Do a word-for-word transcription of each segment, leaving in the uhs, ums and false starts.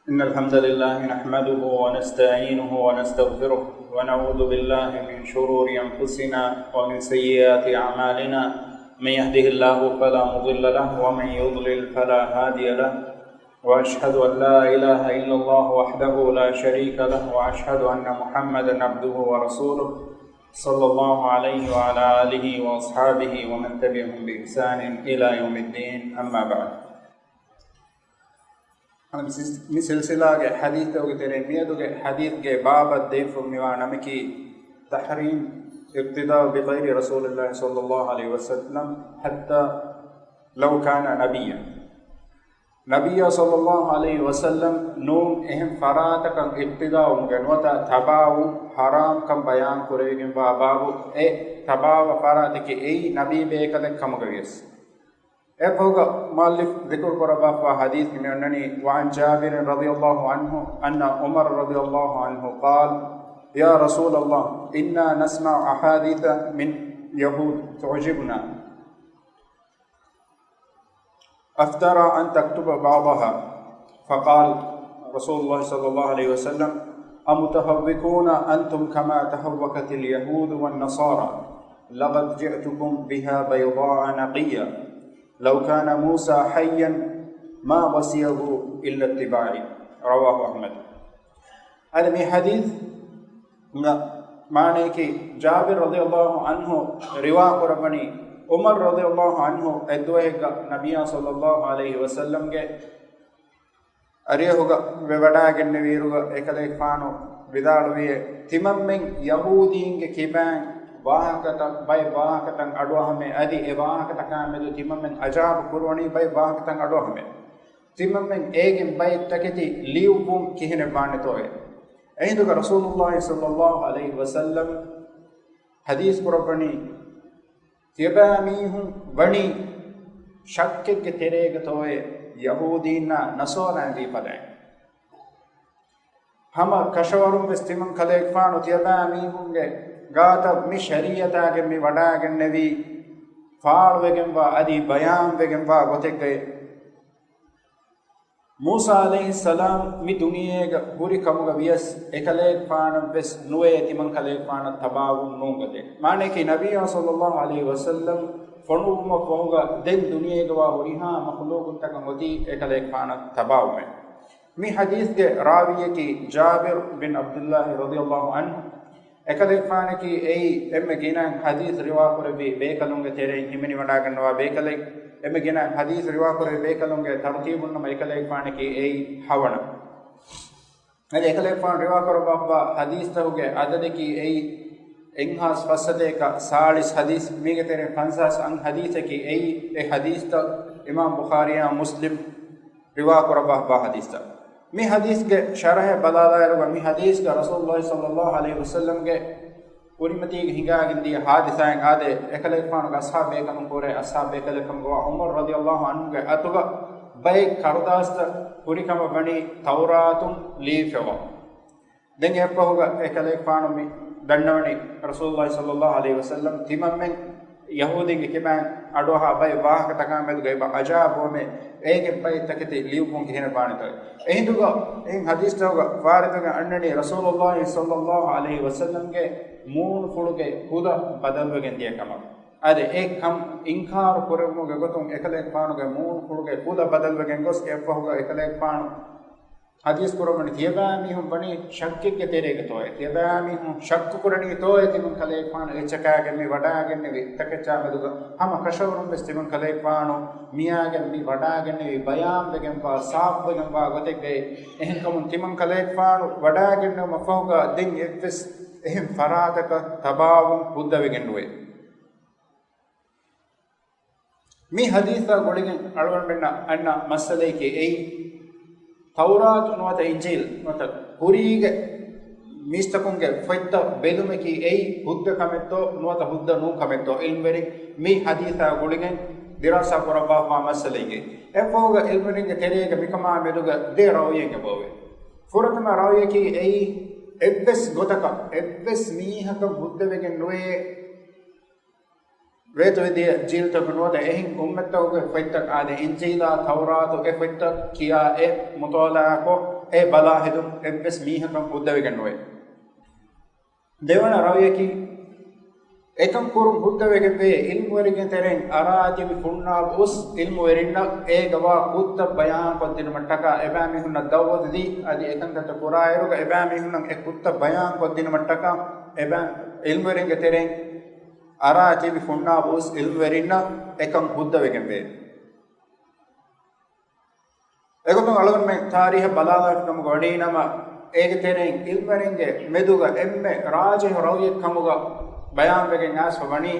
إن الحمد لله نحمده ونستعينه ونستغفره، ونعوذ بالله من شرور أنفسنا ومن سيئات أعمالنا. من يهده الله فلا مضل له، ومن يضلل فلا هادي له. وأشهد أن لا إله إلا الله وحده لا شريك له، وأشهد أن محمدا عبده ورسوله، صلى الله عليه وعلى آله وأصحابه ومن تبعهم بإحسان إلى يوم الدين. أما بعد. މި ސި-، މި ސިލްސިލާގެ ޙަދީޘްތަކުގެ ތެރެއިން މިއަދުގެ ޙަދީޘްގެ ބާބަށް ދޭފުން މިވާ ނަމަކީ، تحريم اقتداء بغير رسول الله صلى الله عليه وسلم حتى لو كان نبيا. ނަބިއްޔާ ޞައްލައްލާހު ޢަލައިހި ވަސައްލަމް ނޫން އެހެން ފަރާތަކަށް އިޤްތިދާވުމުގެ ނުވަތަ ތަބާވުން ޙަރާމްކަން ބަޔާން ކުރެވިގެންވާ ބާބު. އެ ތަބާވާ ފަރާތަކީ އެއީ ނަބީ ބޭކަލެއް ކަމުގަ ވިޔަސް. އެއަށްފަހުގަ މުއައްލިފް ޛިކުރު ކުރައްވާފައިވާ ޙަދީޘް މި އޮންނަނީ، وعن جابر رضي الله عنه أن عمر رضي الله عنه قال: يا رسول الله، إنا نسمع أحاديث من يهود تعجبنا، أفترى أن تكتب بعضها؟ فقال رسول الله صلى الله عليه وسلم: أمتهوكون أنتم كما تهوكت اليهود والنصارى، لقد جئتكم بها بيضاء نقية، لو كان موسى حيا ما وصيه إلا اتباعي. رواه أحمد. އަދި މި ޙަދީޘް މާނަޔަކީ، ޖާބިރު ރަޟިޔައްލާހު ޢަންހު ރިވާ ކުރައްވަނީ، ޢުމަރު ރަޟިޔައްލާހު ޢަންހު އެއްދުވަހެއްގަ ނަބިއްޔާ ޞައްލައްލާހު ޢަލައިހި ވަސައްލަމްގެ އަރިއަށް ވެވަޑައިގެންނެވިއިރުގަ އެކަލޭގެފާނު ވިދާޅުވިއޭ، ތިމަންމެން ޔަހޫދީންގެ ކިބައިން ވާހަކަތައް، ބައެއް ވާހަކަތައް އަޑުއަހަމޭ، އަދި އެ ވާހަކަތަކާމެދު ތިމަންމެން އަޖާބު ކުރުވަނީ ބައެއް ވާހަކަތައް އަޑުއަހަމޭ. ތިމަންމެން އޭގެން ބައެއް ތަކެތި ލިޔުއްވުން ކިހިނެއް ވާނެތޯއޭ؟ އެހިނދުގަ ރަސޫލުއްލާހި ޞައްލައްލާހު ޢަލައިހި ވަސައްލަމް ޙަދީޘް ކުރައްވަނީ، ތިޔަބައިމީހުން ވަނީ ޝައްކެއްގެ ތެރޭގަތޯއޭ ޔަހޫދީންނާ ނަޞާރާއިން ވީ ފަދައިން؟ ހަމަ ކަށަވަރުން ވެސް ތިމަން ކަލޭގެފާނު ތިޔަބައިމީހުންގެ ގާތަށް މި ޝަރީޢަތާގެން މި ވަޑައިގެންނެވީ ފާޅުވެގެންވާ އަދި ބަޔާންވެގެންވާ ގޮތެއްގައި. މޫސާ ޢަލައިހިއްސަލާމް މި ދުނިޔޭގަ ހުރި ކަމުގަ ވިޔަސް، އެކަލޭގެފާނަށް ވެސް ނުވޭ ތިމަން ކަލޭގެފާނަށް ތަބާވުން ނޫން ގޮތެއް. މާނަޔަކީ، ނަބިއްޔާ ޞައްލައްލާހު ޢަލައިހި ވަސައްލަމް ފޮނުއްވުމަށްފަހުގަ ދެން ދުނިޔޭގަވާ ހުރިހާ މަޚްލޫޤުންތަކަށް އޮތީ އެކަލޭގެފާނަށް ތަބާވުމޭ. މި ޙަދީޘްގެ ރާވީއަކީ ޖާބިރު ބިން ޢަބްދުއްލާހި ރަޟިޔައްލާހު ޢަންހު. އެކަލޭގެފާނަކީ އެއީ އެންމެ ގިނައިން ޙަދީޘް ރިވާކުރެއްވި ބޭކަލުންގެ ތެރެއިން ހިމެނިވަޑައިގަންނަވާ ބޭކަލެއް. އެންމެ ގިނައިން ޙަދީޘް ރިވާކުރެއްވި ބޭކަލުންގެ ތަރުތީބުން ނަމަ އެކަލޭގެފާނަކީ އެއީ ހަވަނަ. އަދި އެކަލޭގެފާނު ރިވާކުރައްވާފައިވާ ޙަދީޘްތަކުގެ ޢަދަދަކީ އެއީ އެއްހާސް ފަސްސަތޭކަ ސާޅީސް ޙަދީޘް. މީގެ ތެރެއިން ފަންސާސް އަށް ޙަދީޘަކީ އެއީ އެ ޙަދީޘްތައް އިމާމް ބުޚާރީއާ މުސްލިމް ރިވާކުރައްވާފައިވާ ޙަދީޘްތައް. މި ޙަދީޘްގެ ޝަރަޙެއް ބަލާލާއިރުގަ މި ޙަދީޘްގަ ރަސޫލުއްލާހި ޞައްލައްލާހު ޢަލައިހި ވަސައްލަމްގެ ކުރިމަތީގަ ހިނގާގެންދިޔަ ޙާދިސާއެއް އާދޭ، އެކަލޭގެފާނުގެ އަޞްޙާބު ބޭކަލުން ކުރެ އަޞްޙާބު ބޭކަލެއް ކަމުގަވާ ޢުމަރު ރަޟިޔައްލާހު ޢަންހުގެ އަތުގަ ބައެއް ކަރުދާސްތައް ހުރިކަމަށް ވަނީ ތައުރާތުން ލިޔެފައިވާ. ދެން އެއަށްފަހުގަ އެކަލޭގެފާނު މި ދަންނަވަނީ ރަސޫލުއްލާހި ޞައްލައްލާހު ޢަލައިހި ވަސައްލަމް ތިމަންމެން ޔަހޫދީންގެ ކިބައިން އަޑުއަހާ ބައެއް ވާހަކަތަކާމެދުގައި އެބަ އަޖާބުވަމޭ، އޭގެ ބައެއް ތަކެތި ލިޔުއްވުން ކިހިނެއް ވާނެތޯ. އެހިނދުގަ އެހެން ޙަދީޘްތަކުގަ ވާރިދުވެގެން އަންނަނީ ރަސޫލުއްލާހި ޞައްލައްލާހު ޢަލައިހި ވަސައްލަމްގެ މޫނުފުޅުގެ ކުލަ ބަދަލުވެގެން ދިޔަ ކަމަށް. އަދި އެ ކަން އިންކާރު ކުރެވުމުގެ ގޮތުން އެކަލޭގެފާނުގެ މޫނުފުޅުގެ ކުލަ ބަދަލުވެގެން ގޮސް އެއަށްފަހުގަ އެކަލޭގެފާނު ޙަދީޘް ކުރައްވަނީ ތިޔަބައިމީހުން ވަނީ ޝައްކެއްގެ ތެރޭގަތޯއޭ؟ ތިޔަބައިމީހުން ޝައްކު ކުރަނީތޯއޭ ތިމަން ކަލޭގެފާނު އެއްޗަކާގެން މި ވަޑައިގެންނެވި ތަކެއްޗާމެދުގަ؟ ހަމަ ކަށަވަރުން ވެސް ތިމަން ކަލޭގެފާނު މިއާގެން މި ވަޑައިގެންނެވި ބަޔާންވެގެންވާ، ސާފުވެގެންވާ ގޮތެއްގައި. އެހެންކަމުން ތިމަން ކަލޭގެފާނު ވަޑައިގެންނެވުމަށްފަހުގަ ދެން އެއްވެސް އެހެން ފަރާތަކަށް ތަބާވުން ހުއްދަވެގެން ނުވޭ. މި ޙަދީޘާ ގުޅިގެން އަޅުގަނޑުމެންނަށް އަންނަ މައްސަލައަކީ އެއީ، ތައުރާތު ނުވަތަ އިންޖީލް ނުވަތަ ކުރީގެ މީސްތަކުންގެ ފޮތްތައް ބެލުމަކީ އެއީ ހުއްދަ ކަމެއްތޯ ނުވަތަ ހުއްދަ ނޫން ކަމެއްތޯ؟ ޢިލްމުވެރިން މި ޙަދީޘާ ގުޅިގެން ދިރާސާ ކުރައްވާފައިވާ މައްސަލައެއް. އެއަށްފަހުގަ ޢިލްމުވެރިންގެ ތެރޭގަ މިކަމާ މެދުގަ ދެ ރައުޔެއް އެބައޮވޭ. ފުރަތަމަ ރައުޔަކީ އެއީ، އެއްވެސް ގޮތަކަށް އެއްވެސް މީހަކަށް ހުއްދަވެގެން ނުވޭ، ވޭތުވެދިޔަ ޖީލްތަކު ނުވަތަ އެހެން އުއްމަތްތަކުގެ ފޮތްތައް އާދެ، އިންޖީލާ ތައުރާތު އެ ފޮތްތައް ކިޔާ އެ މުޠާލަޢާކޮށް، އެ ބަލާ ހެދުން އެއްވެސް މީހަކަށް ހުއްދަވެގެން ނުވޭ. ދެވަނަ ރައުޔަކީ، އެކަން ކުރުން ހުއްދަވެގެންވޭ އިލްމުވެރިންގެ ތެރެއިން އަރާތިބި ފުންނާބު އުސް އިލްމުވެރިންނަށް އޭގަވާ ކުށްތައް ބަޔާންކޮށްދިނުމަށްޓަކާ އެބައިމީހުންނަށް ދައުވަތު ދީ، އަދި އެކަންތައްތައް ކުރާއިރުގަ އެބައިމީހުންނަށް އެ ކުށްތައް ބަޔާންކޮށްދިނުމަށްޓަކާ އެބައި އިލްމުވެރިންގެ ތެރެއިން އަރާތިބި ފުންނާބު އުސް އިލްމުވެރިންނަށް އެކަން ހުއްދަވެގެންވޭ. އެގޮތުން އަޅުގަނޑުމެން ތާރީހަށް ބަލާލާފިކަމުގަ ވަނީނަމަ، އޭގެ ތެރެއިން އިލްމުވެރިންގެ މެދުގަ އެންމެ ރާޖިހު ރައުޔެއް ކަމުގަ ބަޔާންވެގެން އައިސްފަ ވަނީ،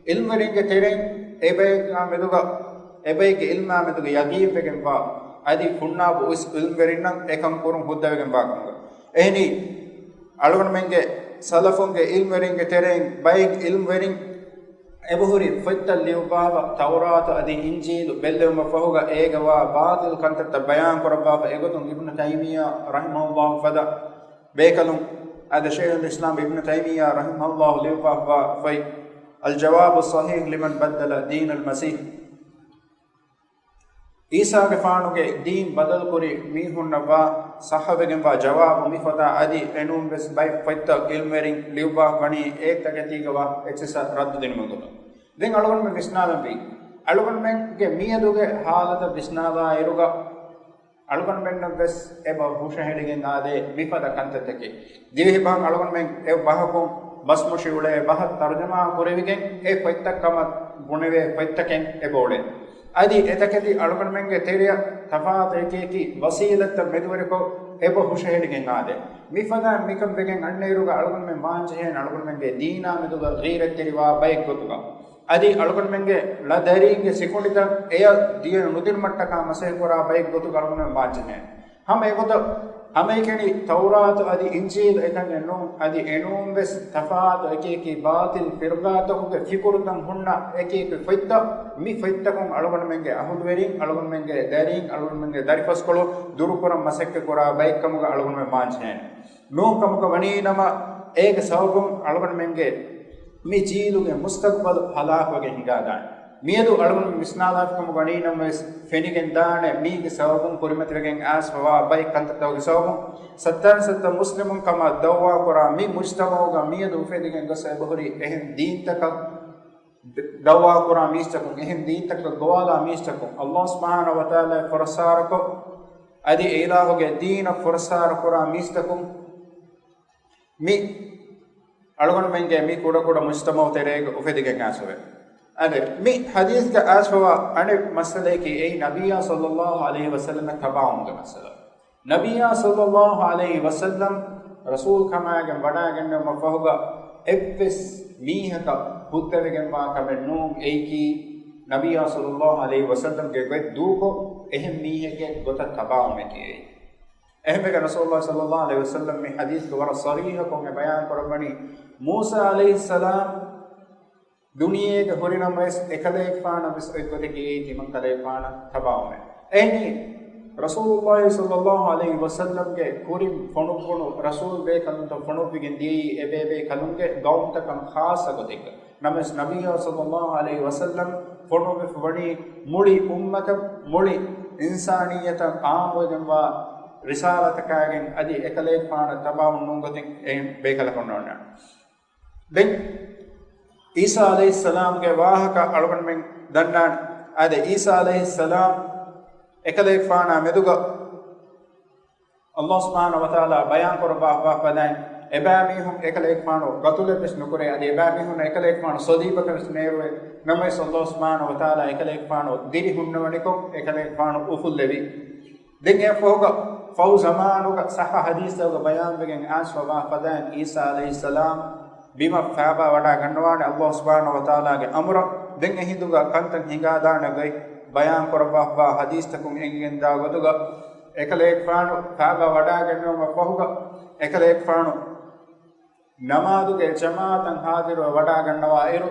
އިލްމުވެރިންގެ ތެރެއިން އެބައެއްގެ މެދުގަ، އެބައެއްގެ އިލްމާ މެދުގަ ޔަގީންވެގެންވާ، އަދި ފުންނާބު އުސް އިލްމުވެރިންނަށް އެކަން ކުރުން ހުއްދަވެގެންވާ ކަމުގަ. އެހެނީ، އަޅުގަނޑުމެންގެ ސަލަފުންގެ އިލްމުވެރިންގެ ތެރެއިން ބައެއް އިލްމުވެރިން އެބަހުރި ފޮތްތައް ލިޔުއްވާފަ، ތައުރާތު އަދި އިންޖީލު ބެއްލެވުމަށް ފަހުގަ އޭގަވާ ބާޠިލް ކަންތައްތައް ބަޔާންކުރައްވާފަ. އެގޮތުން އިބްނު ތައިމިއްޔާ ރަޙިމަހުﷲ ފަދަ ބޭކަލުން އަދި ޝައިޚުލް އިސްލާމް އިބްނު ތައިމިއްޔާ ރަޙިމަހުﷲ ލިޔުއްވާފަ ފޮތް، الجواب الصحيح لمن بدل دين المسيح. އީސާގެފާނުގެ ދީން ބަދަލުކުރި މީހުންނަށްވާ ޞައްޙަވެގެންވާ ޖަވާބު މިފޮތާ އަދި އެނޫންވެސް ބައެއް ފޮތްތައް އިލްމުވެރިން ލިޔުއްވާ ވަނީ އެ ތަކެތީގަވާ އެއްޗިއްސަށް ރައްދު ދިނުމުގެ ގޮތުން. ދެން އަޅުގަނޑުމެން ވިސްނާލަންވީ، އަޅުގަނޑުމެންގެ މިއަދުގެ ހާލަތަށް ވިސްނާލާއިރުގަ، އަޅުގަނޑުމެންނަށްވެސް އެބަ ހުށަހެޅިގެން އާދޭ މިފަދަ ކަންތައްތަކެއް. ދިވެހިބަހަށް އަޅުގަނޑުމެން އެ ބަހަކުން ބަސްމޮށި އުޅޭ ބަހަށް ތަރުޖަމާ ކުރެވިގެން އެ ފޮތްތައް ކަމަށް ބުނެވޭ ފޮތްތަކެއް އެބަ އުޅޭ. އަދި އެތަކެތި އަޅުގަނޑުމެންގެ ތެރެއަށް ތަފާތު އެކިއެކި ވަސީލަތްތައް މެދުވެރިކޮށް އެބަ ހުށަހެޅިގެން އާދޭ. މިފަދައިން މިކަން ވެގެން އަންނައިރުގަ އަޅުގަނޑުމެން ވާންޖެހޭނެ އަޅުގަނޑުމެންގެ ދީނާ މެދުގަ ޣީރަތްތެރިވާ ބައެއް ގޮތުގަ. އަދި އަޅުގަނޑުމެންގެ ޅަ ދަރީންގެ ސިކުނޑިތައް އެޔަށް ދިޔަ ނުދިނުމަށްޓަކާ މަސައްކަތްކުރާ ބައެއް ގޮތުގަ އަޅުގަނޑުމެން ވާންޖެހޭނެ. ހަމަ އެގޮތަށް ހަމައެކަނި ތައުރާތު އަދި އިންޖީލު އެކަންޏެއް ނޫން. އަދި އެނޫންވެސް ތަފާތު އެކިއެކި ބާޠިލް ފިރްގާތަކުގެ ފިކުރުތައް ހުންނަ އެކިއެކި ފޮތްތައް، މި ފޮތްތަކުން އަޅުގަނޑުމެންގެ އަހުލުވެރިން، އަޅުގަނޑުމެންގެ ދަރީން، އަޅުގަނޑުމެންގެ ދަރިފަސްކޮޅު ދުރުކުރަން މަސައްކަތްކުރާ ބައެއްކަމުގަ އަޅުގަނޑުމެން ވާންޖެހޭނެ. ނޫން ކަމަކަށް ވަނީނަމަ، އޭގެ ސަބަބުން އަޅުގަނޑުމެންގެ މި ޖީލުގެ މުސްތަގުބަލު ހަލާކުވެގެން ހިނގާދާނެ. މިއަދު އަޅުގަނޑު ވިސްނާލާފިކަމުގަ ވަނީނަމަވެސް، ފެނިގެން ދާނެ މީގެ ސަބަބުން ކުރިމަތިވެގެން އައިސްފަވާ ބައެއް ކަންތައްތަކުގެ ސަބަބުން، ސައްތާން ސައްތަ މުސްލިމުން ކަމަށް ދައުވާ ކުރާ މި މުޖްތަމަޢުގަ މިއަދު އުފެދިގެން ގޮސް އެބަހުރި އެހެން ދީންތަކަށް ދައުވާ ކުރާ މީސްތަކުން، އެހެން ދީންތަކަށް ގޮވާލާ މީސްތަކުން، ﷲ ސުބްޙާނަހޫ ވަތަޢާލާ ފުރައްސާރަކޮށް، އަދި އެ އިލާހުގެ ދީނަށް ފުރައްސާރަ ކުރާ މީސްތަކުން، މި އަޅުގަނޑުމެންގެ މި ކުޑަކުޑަ މުޖްތަމަޢު ތެރޭގަ އުފެދިގެން އައިސްފަވޭ. އަދި މި ޙަދީޘްގަ އައިސްފަވާ އަނެއް މައްސަލަޔަކީ އެއީ ނަބިއްޔާ ޞައްލައްލާހު ޢަލައިހި ވަސައްލަމަށް ތަބާވުމުގެ މައްސަލަ. ނަބިއްޔާ ޞައްލައްލާހު ޢަލައިހި ވަސައްލަމް ރަސޫލުކަމާގެން ވަޑައިގެންނެވުމަށް ފަހުގަ އެއްވެސް މީހަކަށް ހުއްދަވެގެންވާ ކަމެއް ނޫން. އެއީކީ ނަބިއްޔާ ޞައްލައްލާހު ޢަލައިހި ވަސައްލަމްގެ ގޮތް ދޫކޮށް އެހެން މީހެއްގެ ގޮތަށް ތަބާވުމެކޭ. އެހެންވެގެން ރަސޫލުﷲ ޞައްލައްލާހު ޢަލައިހި ވަސައްލަމް މި ޙަދީޘްގަ ވަރަށް ޞަރީޙަކޮށް އެ ބަޔާން ކުރައްވަނީ، މޫސާ ޢަލައިހިއްސަލާމް ދުނިޔޭގަ ހުރިނަމަވެސް އެކަލޭގެފާނަށް ވެސް އޮތް ގޮތަކީ އެއީ ތިމަން ކަލޭގެފާނަށް ތަބާވުމޭ. އެހެނީ، ރަސޫލުﷲ ޞައްލައްލާހު ޢަލައިހި ވަސައްލަމްގެ ކުރިން ފޮނުއްވުނު ރަސޫލް ބޭކަލުންތައް ފޮނުއްވިގެން ދިޔައީ އެބޭބޭކަލުންގެ ގައުމުތަކަށް ޚާއްޞަ ގޮތެއްގަ. ނަމަވެސް ނަބިއްޔާ ޞައްލައްލާހު ޢަލައިހި ވަސައްލަމް ފޮނުއްވިފަ ވަނީ މުޅި އުއްމަތަށް، މުޅި އިންސާނިއްޔަތަށް ޢާއްމުވެގެންވާ ރިސާލަތަކާގެން އަދި އެކަލޭގެފާނަށް ތަބާވުން ނޫންގޮތެއް އެހެން ބޭކަލަކު ނޯންނާނެ. ދެން ޢީސާ ޢަލައިހިއްސަލާމްގެ ވާހަކަ އަޅުގަނޑުމެން ދަންނާނެ. އާދެ، ޢީސާ ޢަލައިހިއްސަލާމް އެކަލޭގެފާނާ މެދުގަ ﷲ ސުބްޙާނަހޫ ވަތަޢާލާ ބަޔާން ކުރައްވާފަ ފަދައިން، އެބައިމީހުން އެކަލޭގެފާނު ޤަތުލެއް ވެސް ނުކުރޭ، އަދި އެބައިމީހުންނަށް އެކަލޭގެފާނު ޞަލީބަކަށް ވެސް ނޭރުވޭ. ނަމަވެސް ﷲ ސުބްޙާނަހޫ ވަތަޢާލާ އެކަލޭގެފާނު ދިރި ހުންނަވަނިކޮށް، އެކަލޭގެފާނު އުފުއްލެވި. ދެން އެއަށްފަހުގަ ފަހު ޒަމާނުގަ ޞައްޙަ ޙަދީޘްތަކުގަ ބަޔާންވެގެން އައިސްފަވާ ފަދައިން ޢީސާ ޢަލައިހިއްސަލާމް ބިމަށް ފައިބާ ވަޑާ ގަންނަވާނެ ﷲ ސުބްޙާނަހޫ ވަތަޢާލާގެ އަމުރަށް. ދެން އެހިނދުގަ ކަންތައް ހިނގާދާނެ ގޮތް ބަޔާން ކުރައްވާފަވާ ޙަދީޘްތަކުން އެނގިގެންދާ ގޮތުގަ، އެކަލޭގެފާނު ފައިބާ ވަޑާގެންނެވުމަށް ފަހުގަ، އެކަލޭގެފާނު ނަމާދުގެ ޖަމާޢަތަށް ޙާޟިރުވެ ވަޑާގަންނަވާ އިރު،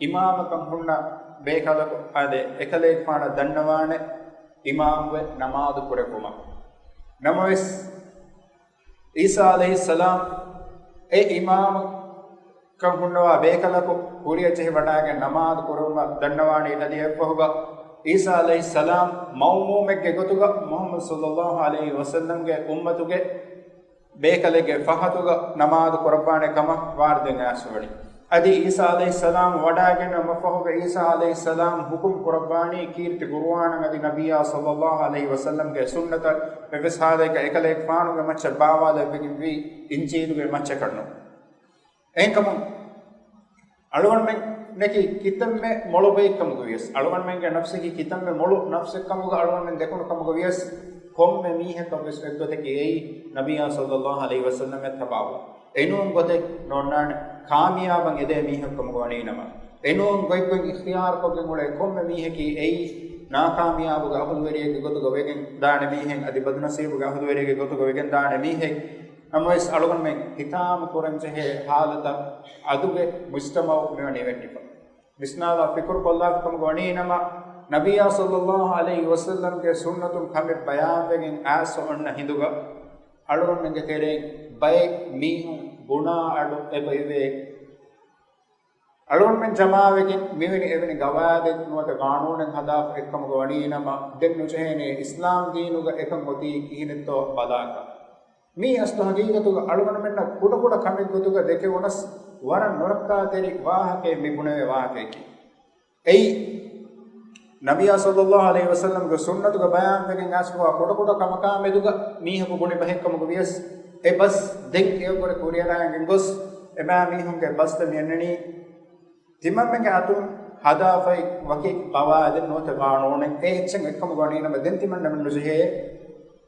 އިމާމަކަށް ހުންނަ ބޭކަލަކު އާދެ، އެކަލޭގެފާނަށް ދަންނަވާނެ އިމާމުވެ ނަމާދު ކުރެއްވުމަށް. ނަމަވެސް، ޢީސާ ޢަލައިހިއްސަލާމް އެ އިމާމަކަށް ހުންނަވާ ބޭކަލަކު ކުރިއަށް ޖެހި ވަޑާގެން ނަމާދު ކުރުމަށް ދަންނަވާނީ. އަދި އެއަށްފަހުގަ ޢީސާ ޢަލައިހިއްސަލާމް މައުމޫމެއްގެ ގޮތުގަ މުޙައްމަދު ޞައްލައްލާހު ޢަލައިހި ވަސައްލަމްގެ އުއްމަތުގެ ބޭކަލެއްގެ ފަހަތުގަ ނަމާދު ކުރައްވާނެ ކަމަށް ވާރިދުވެ އައިސްފަވަނީ. އަދި ޢީސާ ޢަލައިހިއްސަލާމް ވަޑައިގެން މަފަހުގަ ޢީސާ ޢަލައިހިއްސަލާމް ޙުކުމް ކުރައްވާނީ ކީރިތި ޤުރުއާނަށް އަދި ނަބިއްޔާ ޞައްލައްލާހު ޢަލައިހި ވަސައްލަމްގެ ސުންނަތަށް. އެއްވެސް ޙާލެއްގަ އެކަލޭގެފާނުގެ މައްޗަށް ބާވާލެވިގެންވީ އިންޖީލުގެ މައްޗަކަށްނު. އެހެންކަމުން އަޅުގަނޑުމެންނަކީ ކިތަންމެ މޮޅު ބައެއްކަމުގަ ވިޔަސް، އަޅުގަނޑުމެންގެ ނަފްސަކީ ކިތަންމެ މޮޅު ނަފްސެއްކަމުގަ އަޅުގަނޑުމެން ދެކުނު ކަމުގަ ވިޔަސް، ކޮންމެ މީހަކަށްވެސް އެއްގޮތަކީ އެއީ ނަބިއްޔާ ޞައްލައްލާހު ޢަލައިހި ވަސައްލަމަށް ތަބާވާ. އެނޫން ގޮތެއް ނޯންނާނެ. ކާމިޔާބަށް އެދޭ މީހަކު ކަމުގަ ވަނީނަމަ، އެނޫން ގޮތްގޮތް އިޚްތިޔާރުކޮށްގެން އުޅޭ ކޮންމެ މީހަކީ އެއީ ނާކާމިޔާބުގެ އަހުލުވެރިއެއްގެ ގޮތުގަ ވެގެން ދާނެ މީހެއް، އަދި ބަދުނަސީބުގެ އަހުލުވެރިއެއްގެ ގޮތުގަ ވެގެން ދާނެ މީހެއް. ނަމަވެސް އަޅުގަނޑުމެން ހިތާމަ ކުރަންޖެހޭ ޙާލަތަށް އަދުގެ މުޖްތަމަޢު މިވަނީ ވެއްޓިފަ. ވިސްނާލާ ފިކުރު ކޮށްލާފި ކަމުގަ ވަނީނަމަ، ނަބިއްޔާ ޞައްލައްލާހު ޢަލައިހި ވަސައްލަމްގެ ސުންނަތުން ކަމެއް ބަޔާންވެގެން އައިސް އޮންނަ ހިނދުގަ، އަޅުގަނޑުމެންގެ ތެރެއިން ބައެއް މީހުން ބުނާ އަޑު އެބައިވޭ. އަޅުގަނޑުމެން ޖަމާވެގެން މިވެނި އެވެނި ގަވާއިދެއް ނުވަތަ ގާނޫނެއް ހަދާފަ އެއްކަމުގަ ވަނީނަމަ، ދެން ނުޖެހޭނެ އިސްލާމް ދީނުގަ އެކަން އޮތީ ކިހިނެއްތޯ ބަލާކަށް. މީ އަސްލު ހަގީގަތުގަ އަޅުގަނޑުމެންނަށް ކުޑަކުޑަ ކަމެއްގޮތުގަ ދެކެވުނަސް، ވަރަށް ނުރައްކާތެރި ވާހަކައެއް މި ބުނެވޭ ވާހަކަޔަކީ. އެއީ، ނަބިއްޔާ ޞައްލައްލާހު ޢަލައިހި ވަސައްލަމްގެ ސުންނަތުގަ ބަޔާންވެގެން އައިސްފަވާ ކުޑަކުޑަ ކަމަކާ މެދުގަ މީހަކު ބުނި ބަހެއްކަމުގަ ވިޔަސް، އެ ބަސް ދެން އެއަށްވުރެ ކުރިއަރައިގެން ގޮސް، އެބައިމީހުންގެ ބަސްތައް މި އަންނަނީ ތިމަންމެންގެ އަތުން ހަދާފައި ވަކި ޤަވާއިދެއް ނުވަތަ ގާނޫނެއް. އެ އެއްޗެއް އެއްކަމުގަ ވަނީނަމަ، ދެން ތިމަންނަމެން ނުޖެހޭ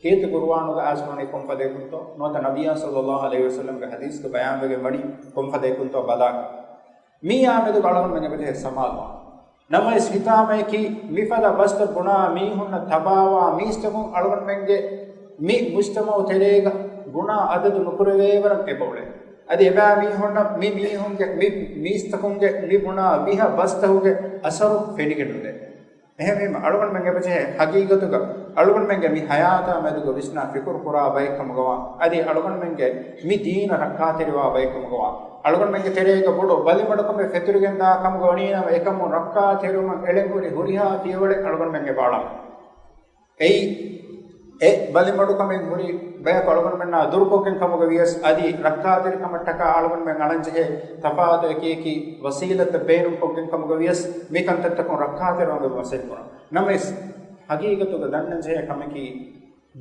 ކީރިތި ޤުރުއާނުގަ އައިސްވަނީ ކޮންފަދައަކުންތޯ، ނުވަތަ ނަބިއްޔާ ޞައްލައްލާހު ޢަލައިހި ވަސައްލަމްގެ ޙަދީޘްގަ ބަޔާންވެގެން ވަނީ ކޮންފަދައަކުންތޯ ބަލާކަށް. މީއާ މެދުގަ އަޅުގަނޑުމެން އެބަޖެހޭ ސަމާލުވާން. ނަމަވެސް ހިތާމަޔަކީ މިފަދަ ބަސްތައް ބުނާ މީހުންނަށް ތަބާވާ މީސްތަކުން އަޅުގަނޑުމެންގެ މި މުޖްތަމަޢު ތެރޭގަ ގުނާ އަދަދު ނުކުރެވޭވަރަށް އެބައުޅޭ. އަދި އެބައިމީހުންނަށް މި މީހުންގެ މި މީސްތަކުންގެ މި ބުނާ ވިހަ ބަސްތަކުގެ އަސަރު ފެނިގެން ނުދޭ. އެހެންވީމަ، އަޅުގަނޑުމެން އެބަޖެހޭ ހަގީގަތުގަ އަޅުގަނޑުމެންގެ މި ހަޔާތާ މެދުގަ ވިސްނާ ފިކުރު ކުރާ ބައެއްކަމުގަވާ، އަދި އަޅުގަނޑުމެންގެ މި ދީނަށް ރައްކާތެރިވާ ބައެއްކަމުގަވާ، އަޅުގަނޑުމެންގެ ތެރޭގަ ބޮޑު ބަލިމަޑުކަމެއް ފެތުރިގެންދާ ކަމުގަ ވަނީނަމަ، އެކަމުން ރައްކާތެރިވުމަށް އެޅެން ހުރި ހުރިހާ ފިޔަވަޅެއް އަޅުގަނޑުމެން އެބައަޅަން. އެއީ، އެ ބަލިމަޑުކަމެއް ހުރި ބަޔަކު އަޅުގަނޑުމެންނާ ދުރުކޮށްގެން ކަމުގަ ވިޔަސް، އަދި ރައްކާތެރިކަމަށްޓަކާ އަޅުގަނޑުމެން އަޅަންޖެހޭ ތަފާތު އެކިއެކި ވަސީލަތްތައް ބޭނުންކޮށްގެން ކަމުގަ ވިޔަސް، މި ކަންތައްތަކުން ރައްކާތެރިވުމުގެ މަސައްކަތް ކުރަން. ނަމަވެސް، ހަގީގަތުގަ ދަންނަންޖެހޭ ކަމަކީ،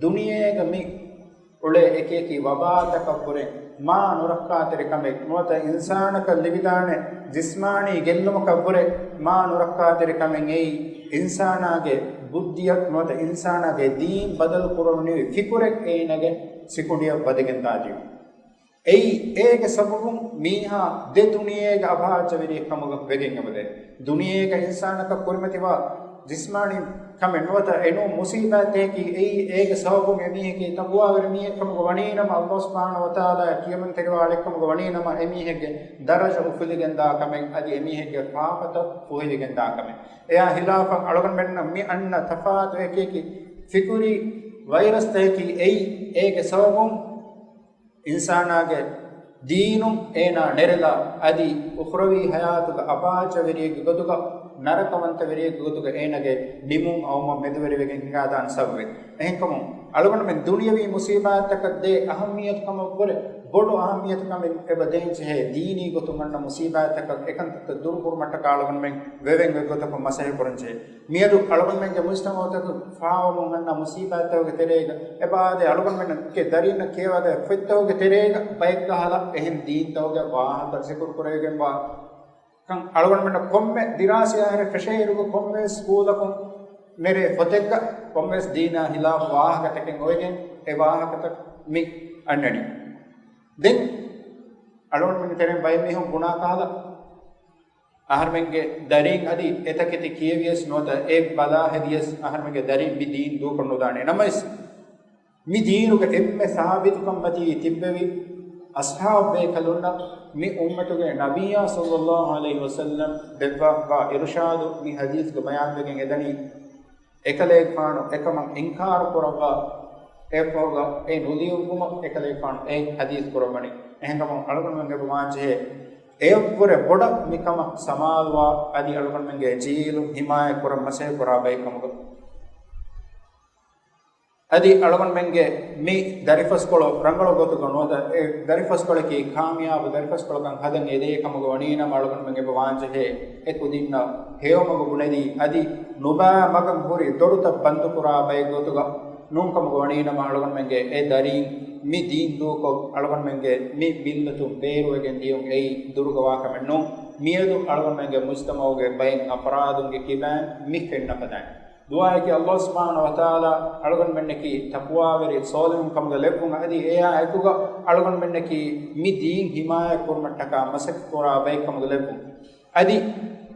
ދުނިޔޭގަ މި އުޅޭ އެކިއެކި ވަބާތަކަށްވުރެ މާ ނުރައްކާތެރި ކަމެއް ނުވަތަ އިންސާނަކަށް ލިބިދާނެ ޖިސްމާނީ ގެއްލުމަކަށްވުރެ މާ ނުރައްކާތެރި ކަމެއް އެއީ، އިންސާނާގެ ބުއްދިއަށް ނުވަތަ އިންސާނާގެ ދީން ބަދަލު ކުރަންވީ ފިކުރެއް އޭނާގެ ސިކުނޑިއަށް ވަދެގެން ދާދިޔުން. އެއީ، އޭގެ ސަބަބުން މީހާ ދެ ދުނިޔޭގެ އަބާއްޖަވެރިއެއް ކަމުގަ ވެގެން އެބަދޭ. ދުނިޔޭގަ އިންސާނަކަށް ކުރިމަތިވާ ޖިސްމާނީ ކަމެއް ނުވަތަ އެނޫން މުސީބާތްތަކަކީ އެއީ، އޭގެ ސަބަބުން އެމީހަކީ ތަޤްވާވެރި މީހެއް ކަމުގަ ވަނީނަމަ، ﷲ ސުބްޙާނަހޫ ވަތަޢާލާ ކިޔަމަންތެރިވާ އަޅެއް ކަމުގަ ވަނީނަމަ، އެމީހެއްގެ ދަރަޖަ އުފުލިގެންދާ ކަމެއް، އަދި އެމީހެއްގެ ފާފަތައް ފުހެވިގެންދާ ކަމެއް. އެއާ ހިލާފަށް އަޅުގަނޑުމެންނަށް މި އަންނަ ތަފާތު އެކިއެކި ފިކުރީ ވައިރަސްތަކަކީ އެއީ، އޭގެ ސަބަބުން އިންސާނާގެ ދީނުން އޭނާ ނެރެލާ، އަދި އުޚްރަވީ ޙަޔާތުގަ އަބާއްޖަވެރިއެއްގެ ގޮތުގަ، ނަރަކަވަންތަވެރިއެއްގެ ގޮތުގަ އޭނާގެ ނިމުން އައުމަށް މެދުވެރިވެގެން ހިނގާދާނެ ސަބަބެއް. އެހެންކަމުން، އަޅުގަނޑުމެން ދުނިޔަވީ މުސީބާތްތަކަށް ދޭ އަހައްމިއްޔަތު ކަމަށްވުރެ، ބޮޑު އަހައްމިއްޔަތު ކަމެއް އެބަ ދޭންޖެހޭ، ދީނީ ގޮތުން އަންނަ މުސީބާތްތަކަށް އެކަންތައްތައް ދުރުކުރުމަށްޓަކާ އަޅުގަނޑުމެން ވެވެން އޮތްގޮތަކުން މަސައްކަތް ކުރަންޖެހޭ. މިއަދު އަޅުގަނޑުމެންގެ މުޖްތަމަޢުތަކަށް ފާވަމުން އަންނަ މުސީބާތްތަކުގެ ތެރޭގަ އެބައާދޭ އަޅުގަނޑުމެންގެ ދަރީންނަށް ކިޔަވާދޭ ފޮތްތަކުގެ ތެރޭގަ ބައެއްކަހަލަ އެހެން ދީންތަކުގެ ވާހަކަ ޒިކުރު ކުރެވިގެންވާ ކަން އަޅުގަނޑުމެންނަށް ކޮންމެ ދިރާސާއެއް ފެށޭއިރުގަ ކޮންމެވެސް ސްކޫލަކުން ނެރޭ ފޮތެއްގަ ކޮންމެވެސް ދީނާ ހިލާފު ވާހަކަތަކެއް އޮވެގެން އެ ވާހަކަތައް މި އަންނަނީ. ދެން އަޅުގަނޑުމެންގެ ތެރެއިން ބައެއް މީހުން ބުނާ ކަހަލަ އަހަރުމެންގެ ދަރީން އަދި އެތަކެތި ކިޔެވިޔަސް ނުވަތަ އެ ބަލާ ހެދިޔަސް އަހަރުމެންގެ ދަރީން މި ދީން ދޫކޮށް ނުދާނެ. ނަމަވެސް، މި ދީނުގެ އެންމެ ސާބިތުކަންމަތީ ތިއްބެވި އަޞްޙާބު ބޭކަލުންނަށް މި އުއްމަތުގެ ނަބިއްޔާ ޞައްލައްލާހު ޢަލައިހި ވަސައްލަމް ދެއްވާފަވާ އިރުޝާދު މި ޙަދީޘްގަ ބަޔާންވެގެން އެދަނީ. އެކަލޭގެފާނު އެކަމަށް އިންކާރު ކުރައްވާ، އެއަށްފަހުގަ އެ ނުލިޔުއްވުމަށް އެކަލޭގެފާނު އެ ޙަދީޘް ކުރައްވަނީ. އެހެންކަމުން އަޅުގަނޑުމެން އެބަ ވާންޖެހޭ، އެޔަށްވުރެ ބޮޑަށް މިކަމަށް ސަމާލުވާ އަދި އަޅުގަނޑުމެންގެ ޖީލު ހިމާޔަތް ކުރަން މަސައްކަތް ކުރާ ބައެއް ކަމުގަ. އަދި އަޅުގަނޑުމެންގެ މި ދަރިފަސްކޮޅު ރަނގަޅު ގޮތުގަ ނުވަތަ އެ ދަރިފަސްކޮޅަކީ ކާމިޔާބު ދަރިފަސްކޮޅަކަށް ހަދަން އެދޭ ކަމުގަ ވަނީނަމަ އަޅުގަނޑުމެން އެބަ ވާންޖެހޭ އެ ކުދިންނަށް ހެޔޮމަގު ބުނެދީ އަދި ނުބައި މަގަށް ހުރި ދޮރުތައް ބަންދުކުރާ ބައެއް ގޮތުގަ ނޫންކަމުގަ ވަނީނަމަ އަޅުގަނޑުމެންގެ އެ ދަރީން މި ދީން ދޫކޮށް އަޅުގަނޑުމެންގެ މި މިއްލަތުން ބޭރުވެގެން ދިޔުން އެއީ ދުރުގަ ވާކަމެއް ނޫން. މިއަދު އަޅުގަނޑުމެންގެ މުޖްތަމައުގެ ބައެއް އަފްރާދުންގެ ކިބައިން މި ފެންނަ ފަދައިން. ދުޢާއަކީ ﷲ ސުބްޙާނަހޫ ވަތަޢާލާ އަޅުގަނޑުމެންނަކީ ތަޤްވާވެރި ޞާލިޙުން ކަމުގަ ލެއްވުން އަދި އެއާ އެކުގަ އަޅުގަނޑުމެންނަކީ މި ދީން ހިމާޔަތް ކުރުމަށްޓަކާ މަސައްކަތް ކުރާ ބައެއް ކަމުގަ ލެއްވުން. އަދި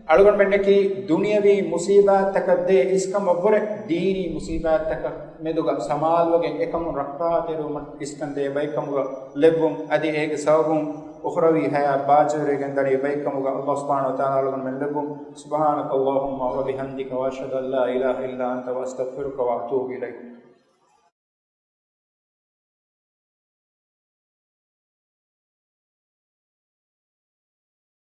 އަޅުގަނޑުމެންނަކީ ދުނިޔަވީ މުޞީބާތްތަކަށް ދޭ އިސްކަމަށްވުރެ ދީނީ މުޞީބާތްތަކަށް މެދުގަ ސަމާލުވެގެން އެކަމުން ރައްކާތެރިވުމަށް އިސްކަން ދޭ ބައެއް ކަމުގަ ލެއްވުން. އަދި އޭގެ ސަބަބުން އުޚްރަވީ ޙަޔާތް ބާއްޖަވެރިވެގެން ދަނީ ބައެއް ކަމުގަ ﷲ ސުބްޙާނަހޫ ވަތަޢާލާ އަޅުގަނޑުމެން ލެއްވުން. سبحانك اللهم وبحمدك وأشهد أن لا إله إلا أنت وأستغفرك وأتوب إليك.